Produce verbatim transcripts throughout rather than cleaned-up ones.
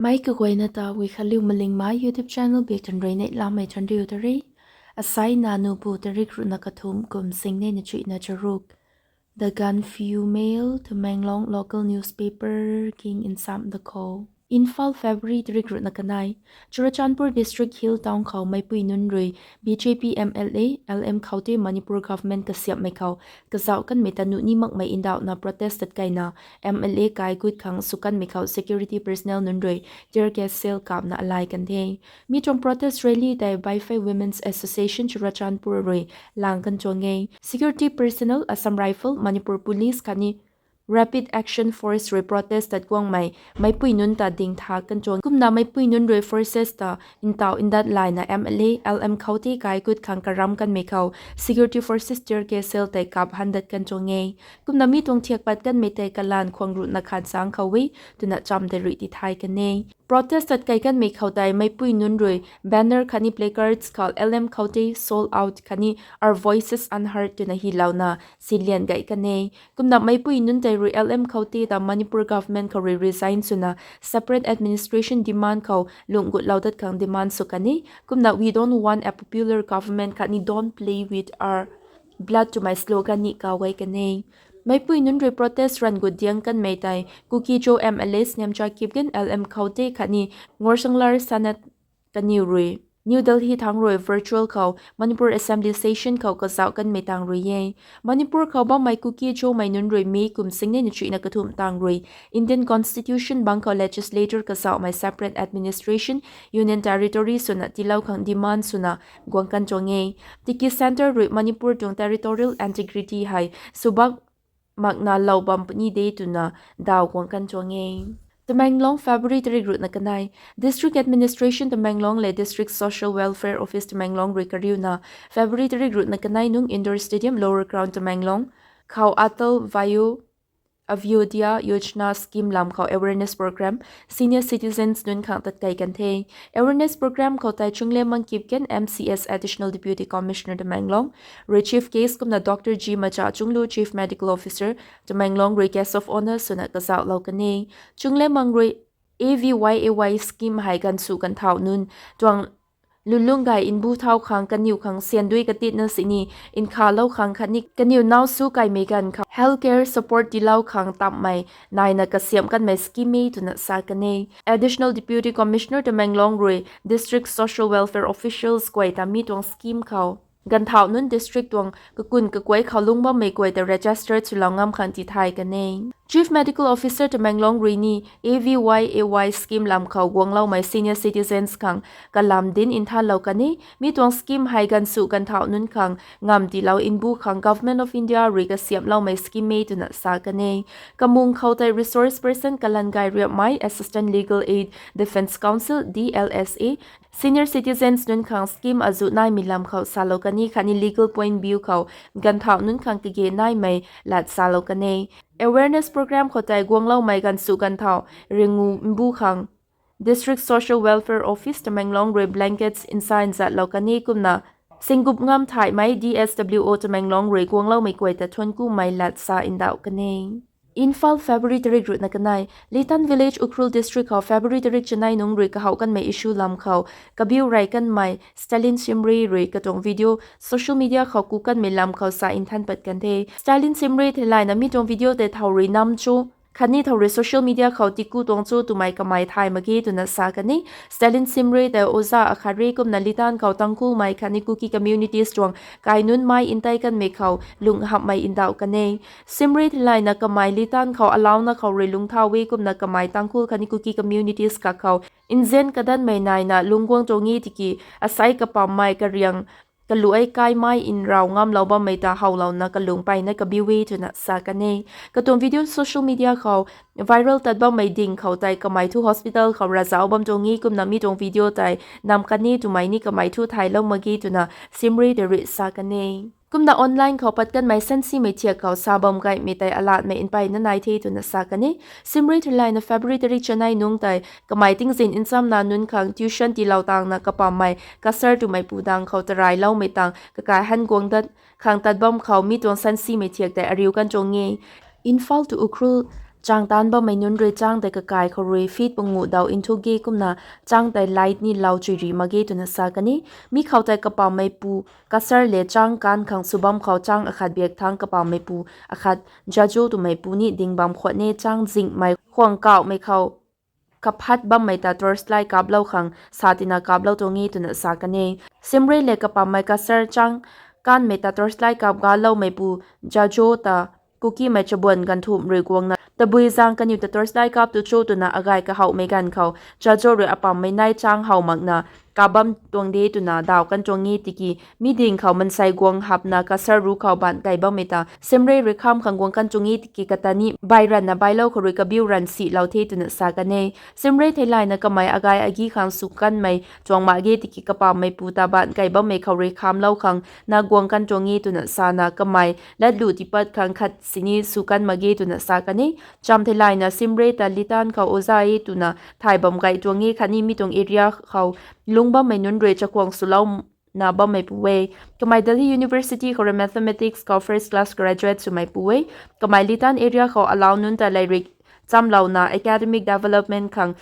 Mei kaguayna ta Wikhatliu Malingmei YouTube channel bik tan rui neihlamei thanriu ta re. Asai na nubu tarik ruhna kathumh kum singnei na chuihna charuk. The Gaanphiu Mail, Tamenglong local newspaper king insam da khou. Imphal, February tarik ruhna kanei. Churachandpur District Hill Town khou meipui nunc rui B J P M L A L M Khaute Manipur government kasiamhmei khou kazauh kanmei ta nuh ni makmei ndauhna protest tat kaina M L A kai gut khang sw kanmei khou security personnel nunc rui tear gas shell kapna alai kan the. Mi tuang protest rally tei Vaiphei Women's Association Churachandpur rui lang kan tuang e. Security personnel, Assam Rifle, Manipur Police khatni Rapid Action Force rui protest tat guangmei meipui nunc ta ding tha kan tuang. Kumna meipui nunc rui forces ta ntauh ndat layna M L A L M Khaute kai gut khang karam kanmei khou security forces tear gas shell tei kap han dat kan tuang e. Kumna mi tuang thiak pat kanmei tei kalan khwang ruhna khan chang khou e twna cham tei rui tithay kan e. Protest tat kai kanmei khou tei meipui nunc rui banner khatni placards khou L M Khaute sold out khatni Our Voices Unheard twna hylouna silian gay kan e. Kumna meipui nunc tei rui L M Khaute ta Manipur government khou rui resign swna separate administration demand khou lungh gutlou dat khang demand sw kan e. Kumna We don't want a popular government khatni Don't play with our blood twmei slogan ni kaw gay kan e. Meipui nunc rui protest ran gut diang kanmei tei Kuki-Zo M L A Sniamcha Kipgen, L M Khaute khatni Ngorsanglar Sanat kaniw rui New Delhi thangc rui virtual khou Manipur Assembly Session khou kazauh kanmei tang rui e. Manipur khou bammei Kuki-Zomei nunc rui May kum singnei na chuihna kathumh tang rui Indian Constitution bang khou legislature kazauhmei separate administration, Union Territory swna tiilou khang demand swna guang kan tuang e. Tiki centre rui Manipur tuang territorial integrity hei subak makna lou bam puni de twna daw guang kan tuang e. Tamenglong, February tarik ruhna kanei. District Administration Tamenglong le District Social Welfare Office Tamenglong rui kariuna February tarik ruhna kanei nung Indoor Stadium, Lower Ground, Tamenglong khou Atal Vaayu Abhyuday Yojana scheme lam khou awareness program senior citizens nunc khang tat kai kan the. Awareness program khou tei Chunglemmang Kipgen, M C S, Additional Deputy Commissioner Tamenglong rui chief guest, kumna Doctor G Machachunglu, Chief Medical Officer Tamenglong rui guest of honour swna kazauhlou kan e. Chunglemmang rui A V Y A Y scheme hei ganvsu ganvthauh nunc tuang lulung gay mbu thau khang, kaniw khang siandui katitna sini nkhavlou khang khatni kaniw naw su kaimei ganv khou health care support tiilou khang tamhmei naina kasiamh kanmei scheme e twna sa kan e. Additional Deputy Commissioner Tamenglong rui District Social Welfare Officials guay ta mi tuang scheme khou ganvthauh nunc district tuang kakun kakuai khou lungc bammei guay ta register swlou ngam khang tithay kan e. Chief Medical Officer Tamenglong rui ni A V Y A Y scheme lam khou guangloumei senior citizens khang kalam dinc nthanlou kan e. Mi tuang scheme hei ganvsu ganvthauh nunc khang ngamv tiilou mbu khang Government of India rui kasiamhloumei scheme e twna sa kan e. Kamung khou tei resource person Kalangai Riapmei, Assistant Legal Aid, Defence Counsel, D L S A, senior citizens nunc khang scheme azuh naimei lam khou salou kan e khatni legal point view khou ganvthauh nunc khang kage naimei lat salou kan e. Awareness program khou tei guangloumei ganvsu ganvthauh ringu mbu khang District Social Welfare Office Tamenglong rui blankets nsa nzatlou kan e, kumna singup ngam thaymei D S W O Tamenglong rui guangloumei guay ta thuanc kumei lat sa ndauh kan e. Imphal, February tarik ruhna kanei. Litan Village, Ukhrul District khou February tarik chanei nung rui kahouh kanmei issue lam khou kabiu rey kanmei Stalin Simre rui katuang video social media khou ku kanmei lam khou sa nthan pat kan the. Stalin Simre theilayna mi tuang video tei thow rui nam cho khatni thow rui social media khou tiku tuang cho twmei kamei thay mak ge twna sa kan e. Stalin Simre tei oja akhat re, kumna Litan khou Tangkhulmei khatni Kuki communities tuang kai nunc mei ntei kanmei khou lung hamhmei ndauh kan e. Simre theilayna kamei Litan khou alauna khou rui lungcthau e, kumna kamei Tangkhul khatni Kuki communities kakhou nzian kadanmei naina lungc guang tuang e tiki asei kapammei kariang kaluai kaimei nraw ngamlou bammei ta howlouna kalung mpeyna kabiu e twna sa kan e. Katuang video social media khou viral tat bammei ding khou tei kamei thu hospital khou ravzauh bam tuang e, kumna mi tuang video tei nam kan e twmei ni kamei thu thaylou mak ge twna Simre tei rui sa kan e. Kumna online khou pat kanmei sansimei thiak khou sa bam gaymei tei alatmei mpeyna nai the twna sa kan e. Simre theilayna February tarik chanei nung tei kamei tingzin nchamna nunc khang tuition tiilou tangna kapammei Kasar twmei pudang khou tarailoumei tang kakai han guang dat khang tat bam khou mi tuang sansimei thiak tei ariu kan tuang e. Imphal to Ukhrul Chang taanc bammei nunc rui chang tei kakai khou rui feet pangu daw nthuak ge kumna chang tei light ni lou chuy ri mak ge twna sa kan e. Mi khou tei kapammeipu Kasar le chang kan khang sw bam khou chang akhat biak thangc kapammeipu akhat Jajo twmeipu ni ding bam khwan e. Chang zingmei khwang kauhmei khou kaphat bammei ta torchlight kaplou khang sa tina kaplou tuang e twna sa kan e. Simrei le kapammei Kasar chang kanmei ta torchlight kap galoumeipu Jajo ta Kukimei chabuan ganvthumh rui guangna tabui zaeng kaniw ta torchlight kap tu cho twna agay kahouhmei ganv khou Jajo rui apammei nai chang how makna kap bam tuang de twna daw kan tuang e tiki mi ding khou mansei guang hapna Kasar ru khou baanc kei bammei ta Simrei rui kham khang guang kan tuang e tiki kata ni bai ranvna bailou khou rui kabiu ranv silou the twna sa kan e. Simrei theilayna kamei agay agi khang sw kanmei tuang mak ge tiki kapammeipu ta baanc kei bammei khou rui khamlou khang na guang kan tuang e twna sana kamei latlu tiipat khang khat sini sw kan mak ge twna sa kan e. Cham theilayna Simrei ta Litan khou oza e twna thay bam gay tuang e khatni mi tuang area khou lungc bammei nunc rui chakhwang swlou na bammeipu e. Kamei Delhi University khou rui mathematics khou first class graduate swmeipu e. Kamei Litan area khou alau nunc ta lairik chamlouna academic development khang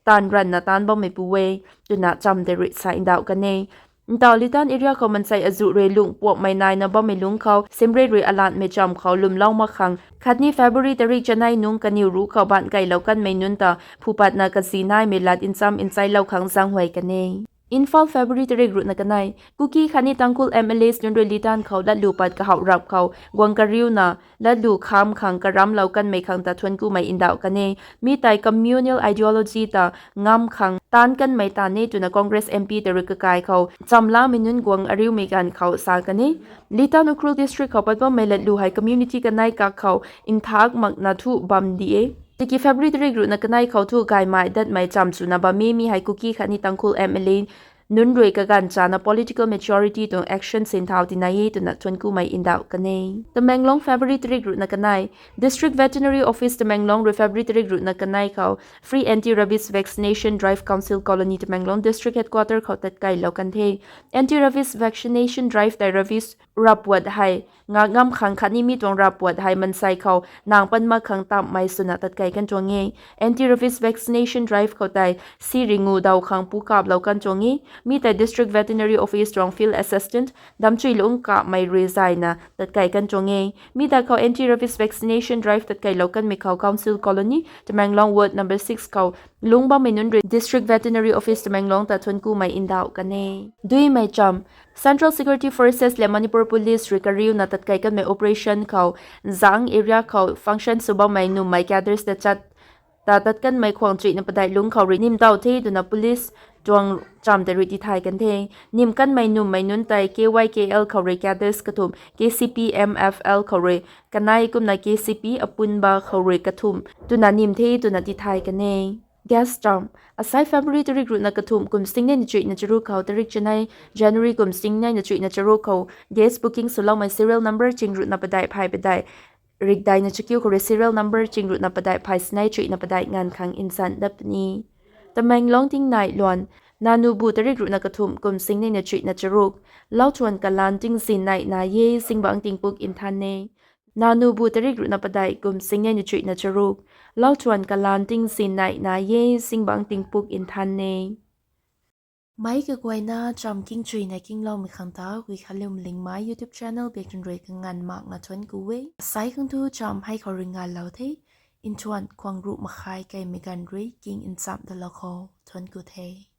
taanv ranvna taanc bammeipu e twna cham tei rui sa ndauh kan e. Ntaw Litan area khou mansei azuh rui lungh puakmei naina bammei lungc khou Simrei rui alanmei cham khou lwmlou mak khang khatni February tarik chanei nungc kaniw ru khou baanc keilou kanmei nunc ta phupatna kazi naimei lat ncham ncheilou khang zaenghuay kan e. Imphal, February tarik ruhna kanei. Kuki khatni Tangkhul M L As nunc rui Litan khou latlu pat kahouh rap khou guang kariuna latlu kham khang karamlou kanmei khang ta thuanckumei ndauh kan e. Mi tei communal ideology ta ngam khang taanc kanmei ta ne twna Congress M P ta rui kakai khou chamlamei nunc guang ariumei ganv khou sa kan e. Litan Ukhrul district khou pat bammei latlu hei community kanei kak khou nthak makna thu bam di e. Tiki February tarik ruhna kanei khou thu gaymei datmei cham swna bam e. Mi hei Kuki khatni Tangkhul M L A nunc rui kaganv chana political maturity tuang action sinthau tina e twna thuanckumei ndauh kan e. Tamenglong, February tarik ruhna kanei. District Veterinary Office Tamenglong rui February tarik ruhna kanei khou free anti-rabies vaccination drive Council Colony Tamenglong District Headquarter khou tatkeilou kan the. Anti-rabies vaccination drive tei rabies ravpuat hei ngak ngam khang khatni mi tuang ravpuat hei mansei khou nang pan mak khang tammei swna tatkei kan tuang e. Anti-rabies vaccination drive khou tei si ringu daw khang pu kaplou kan tuang e. Mi tei District Veterinary Office tuang Field Assistant Damchuilung Kamei rui zayna tatkei kan tuang e. Mi ta khou anti-rabies vaccination drive tatkeilou kanmei khou Council Colony, Tamenglong Ward number six khou lungc bammei nunc rui District Veterinary Office Tamenglong ta thuanckumei ndauh kan e. Duimei cham. Central Security Forces le Manipur Police rui kariuna tatkei kanmei operation khou Zang area khou function sw bammei nummei cadres ta chat ta tat kanmei khwang chuihna padeih lungc khou rui nim taw the twna police tuang cham tei rui tithay kan the. Nim kanmei nummei nunc tei K Y K L khou rui cadres kathumh, K C P M F L khou rui kanei kumna K C P Apunba khou rui kathumh twna nim the twna tithay kan e. Guest cham. Asai February tarik ruhna kathumh kum singnei na chuihna charuk khou tarik chanei January kum singnei na chuihna charuk khou guest booking swloumei serial number ching ruhna padeih phay padeih rikdeina chakiu khou rui serial number ching ruhna padeih phay sinei chuihna padeih nganv khang nsan dat puni. Tamenglong tingnai luan. Nanubu tarik ruhna kathumh kum singnei na chuihna charuk. Lauthuan kalan tingzin nai na ye zingbangc tingpuk nthan e. Nanubu tarik ruhna padeih kum singnei na chuihna charuk. Lauthuan kalan tingzin nai na ye zingbangc tingpuk nthan e. Meic kaguayna cham kingchuina kingloumei khang ta Guikhanliu Malingmei YouTube channel biak tun rui kanganv makna thuancku e. Asai khang thu cham hei khou rui nganlou the. Nthuan khwang ruh makhai keimei ganv rui king nchamh dalou khou thuancku the.